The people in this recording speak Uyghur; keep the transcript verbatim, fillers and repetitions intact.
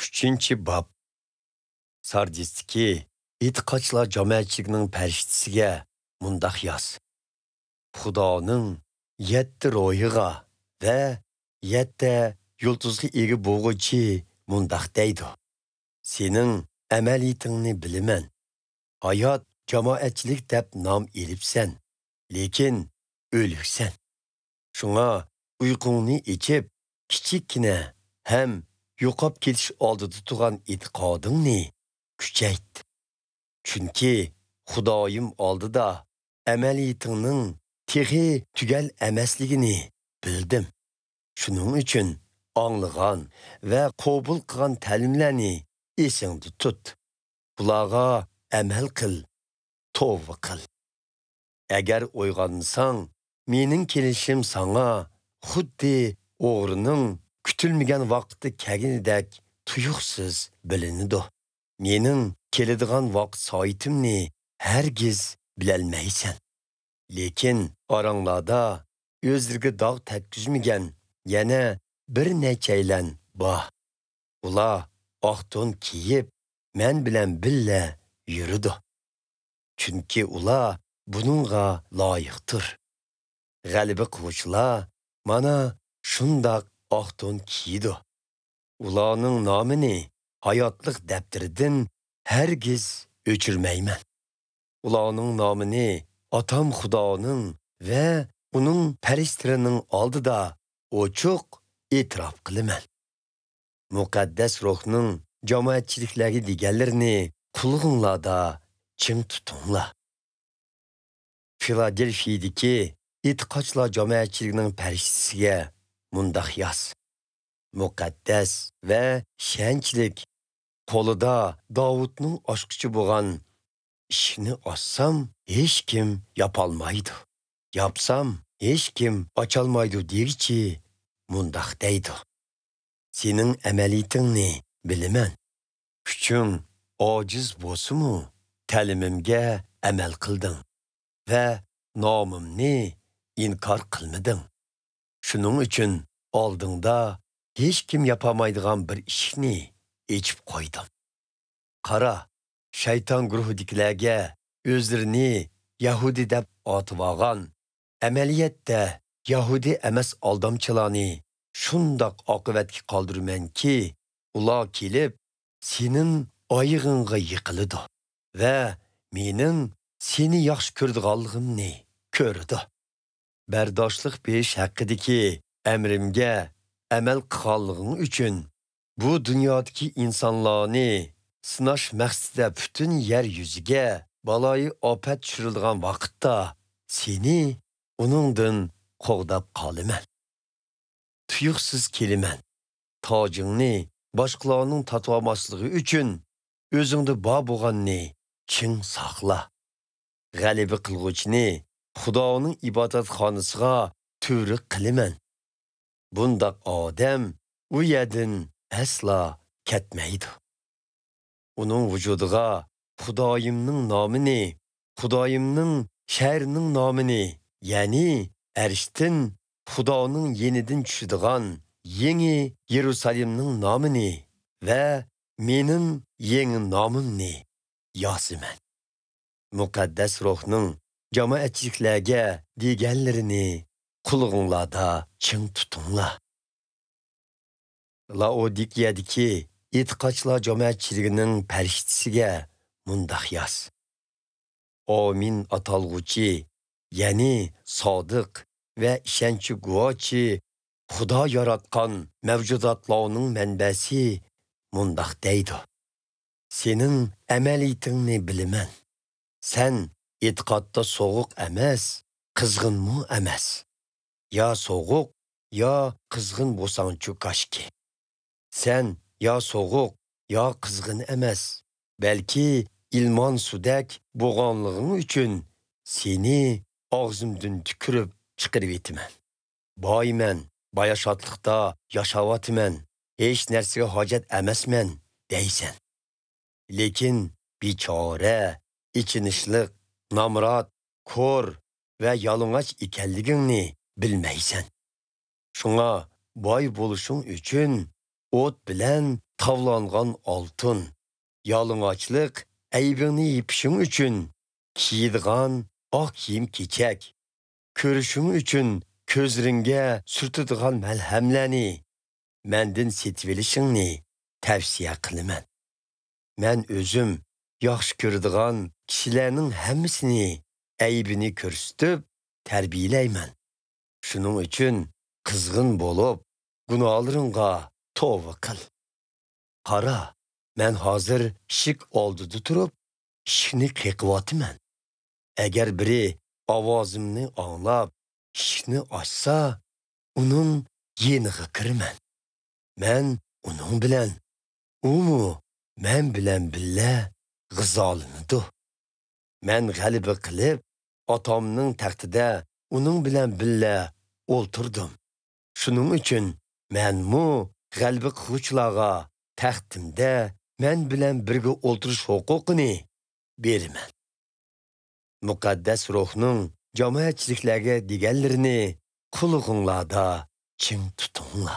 ئۈچىنچى باب. ساردىستىكى ئېتىقادچىلار جامائەتچىلىكىنىڭ پەرىشتىسىگە مۇنداق ياز: خۇدانىڭ يەتتە روھىغا ۋە يەتتە يۇلتۇزغا ئىگە بولغۇچى مۇنداق دەيدۇ: سېنىڭ ئەمەلىيىتىڭنى بىلىمەن. ھايات جامائەتچىلىك دەپ نام ئېلىپسەن، لېكىن ئۆلۈكسەن. شۇڭا ئۇيقۇڭنى ئېچىپ، كىچىككىنە ھەم يوقاپ كېتىش ئالدىدا تۇرغان ئېتىقادىڭنى كۈچەيت. چۈنكى خۇدايىم ئالدىدا ئەمەلىيىتىڭنىڭ تېخى تۈگەل ئەمەسلىكىنى بىلدىم. شۇنىڭ ئۈچۈن ئاڭلىغان ۋە قوبۇل قىلغان تەلىملەرنى ئېسىڭدە تۇت. بۇلارغا ئەمەل قىل، توۋا قىل. ئەگەر ئويغانمىساڭ، مېنىڭ كېلىشىم ساڭا خۇددى ئوغرىنىڭ كۈتۈلمىگەن ۋاقىتتا كەلگىنىدەك تۇيۇقسىز بىلىنىدۇ. مېنىڭ كېلىدىغان ۋاقىت سائىتىمنى ھەرگىز بىلەلمەيسەن. لېكىن ئاراڭلاردا ئۆزلىرىگە داغ تەگكۈزمىگەن يەنە بىر نەچچەيلەن بار. ئۇلار ئاق تون كىيىپ، مەن بىلەن بىللە يۈرىدۇ. چۈنكى ئۇلار بۇنىڭغا لايىقتۇر. غەلىبە قىلغۇچىلار مانا شۇنداق ئاق تون كىيىدۇ. ئۇلارنىڭ نامىنى ھاياتلىق دەپتىرىدىن ھەرگىز ئۆچۈرمەيمەن. ئۇلارنىڭ نامىنى ئاتام خۇدانىڭ ۋە ئۇنىڭ پەرىشتىلىرىنىڭ ئالدىدا ئوچۇق ئېتىراپ قىلىمەن. مۇقەددەس روھنىڭ جامائەتچىلىكلەرگە دېگەنلىرىنى قۇلىقىڭلاردا چىڭ تۇتۇڭلار. فىلادېلفىيىدىكى ئېتىقادچىلار جامائەتچىلىكىنىڭ پەرىشتىسىگە مۇنداق ياز: مۇقەددەس ۋە ئىشەنچلىك، قولىدا داۋۇتنىڭ ئاچقۇچى بولغان ئىشىكنى ئاچسام، ھېچكىم ياپالمايدۇ. ياپسام، ھېچكىم ئاچالمايدۇ دېگۈچى مۇنداق دەيدۇ: سېنىڭ ئەمەلىيىتىڭنى بىلىمەن. كۈچۈڭ ئاجىز بولسىمۇ، تەلىمىمگە ئەمەل قىلدىڭ ۋە نامىمنى ئىنكار قىلمىدىڭ. شۇنىڭ ئۈچۈن ئالدىڭدا ھېچكىم ياپالمايدىغان بىر ئىشىكنى ئېچىپ قويدۇم. قارا، شەيتان گۇرۇھىدىكىلەرگە ئۆزلىرىنى يەھۇدىي دەپ ئاتىۋالغان، ئەمەلىيەتتە يەھۇدىي ئەمەس ئالدامچىلارنى شۇنداق ئاقىۋەتكە قالدۇرىمەنكى، ئۇلار كېلىپ، سېنىڭ ئايىغىڭغا يىقىلىدۇ ۋە مېنىڭ سېنى ياخشى كۆرىدىغانلىقىمنى كۆرىدۇ. بەرداشلىق بېرىش ھەققىدىكى ئەمرىمگە ئەمەل قىلغانلىقىڭ ئۈچۈن، بۇ دۇنيادىكى ئىنسانلارنى سىناش مەقسىتىدە پۈتۈن يەر يۈزىگە بالايىئاپەت چۈشۈرۈلىدىغان ۋاقىتتا، سېنى ئۇنىڭدىن قوغداپ قالىمەن. تۇيۇقسىز كېلىمەن. تاجىڭنى باشقىلارنىڭ تارتىۋالماسلىقى ئۈچۈن، ئۆزۈڭدە بار بولغاننى چىڭ ساقلا. غەلىبە قىلغۇچىنى خۇدانىڭ ئىبادەتخانىسىغا تۈۋرۈك قىلىمەن. بۇنداق ئادەم ئۇ يەردىن ئەسلا كەتمەيدۇ. ئۇنىڭ ۋۇجۇدىغا خۇدايىمنىڭ نامىنى، خۇدايىمنىڭ شەھىرىنىڭ نامىنى، يەنى ئەرشتىن خۇدانىڭ يېنىدىن چۈشىدىغان يېڭى يېرۇسالېمنىڭ نامىنى ۋە مېنىڭ يېڭى نامىمنى يازىمەن. مۇقەددەس روھنىڭ جامائەتچىلىكلەرگە دېگەنلىرىنى قۇلىقىڭلاردا چىڭ تۇتۇڭلار. لائودىكىيەدىكى ئېتىقادچىلار جامائەتچىلىكىنىڭ پەرىشتىسىگە مۇنداق ياز: ئامىن ئاتالغۇچى، يەنى سادىق ۋە ئىشەنچى گۇۋاچى، خۇدا ياراتقان مەۋجۇداتلارنىڭ مەنبەسى مۇنداق دەيدۇ: سېنىڭ ئەمەلىيىتىڭنى بىلىمەن. سەن ئېتىقادتا سوغۇق ئەمەس، قىزغىنمۇ ئەمەس. يا سوغۇق، يا قىزغىن بولساڭچۇ كاشكى. سەن يا سوغۇق، يا قىزغىن ئەمەس، بەلكى ئىلمان سۇدەك بولغانلىقىڭ ئۈچۈن سېنى ئاغزىمدىن تۈكۈرۈپ چىقىرىۋېتىمەن. بايمەن، باياشاتلىقتا ياشاۋاتىمەن، ھېچ نەرسىگە ھاجەت ئەمەسمەن دەيسەن. لېكىن بىچارە، ئېچىنىشلىق، نامرات، كور ۋە يالىڭاچ ئىكەنلىكىڭنى بىلمەيسەن. شۇڭا باي بولۇشۇڭ ئۈچۈن ئوت بىلەن قاۋلانغان ئالتۇن، يالىڭاچلىق ئەيىبىڭنى يېپىشىڭ ئۈچۈن كىيىدىغان ئاق كىيىم-كېچەك، كۆرۈشۈڭ ئۈچۈن كۆزلىرىڭگە سۈرتىدىغان مەلھەملەرنى مەندىن سېتىۋېلىشىڭنى تەۋسىيە قىلىمەن. مەن ئۆزۈم ياخشى كۆرىدىغان كىشىلەرنىڭ ھەممىسىنى ئەيىبىنى كۆرسىتىپ تەربىيەلەيمەن. شۇنىڭ ئۈچۈن قىزغىن بولۇپ، گۇناھلىرىڭغا توۋا قىل. قارا، مەن ھازىر ئىشىك ئالدىدا تۇرۇپ، ئىشىكنى قېقىۋاتىمەن. ئەگەر بىرى ئاۋازىمنى ئاڭلاپ، ئىشىكنى ئاچسا، ئۇنىڭ يېنىغا كىرىمەن. مەن ئۇنىڭ بىلەن، ئۇمۇ مەن بىلەن بىللە غىزالىنىدۇ. مەن غەلىبە قىلىپ، ئاتامنىڭ تەختىدە ئۇنىڭ بىلەن بىللە ئولتۇردۇم. شۇنىڭ ئۈچۈن مەنمۇ غەلىبە قىلغۇچىلارغا تەختىمدە مەن بىلەن بىرگە ئولتۇرۇش ھوقۇقىنى بېرىمەن. مۇقەددەس روھنىڭ جامائەتچىلىكلەرگە دېگەنلىرىنى قۇلىقىڭلاردا چىڭ تۇتۇڭلار.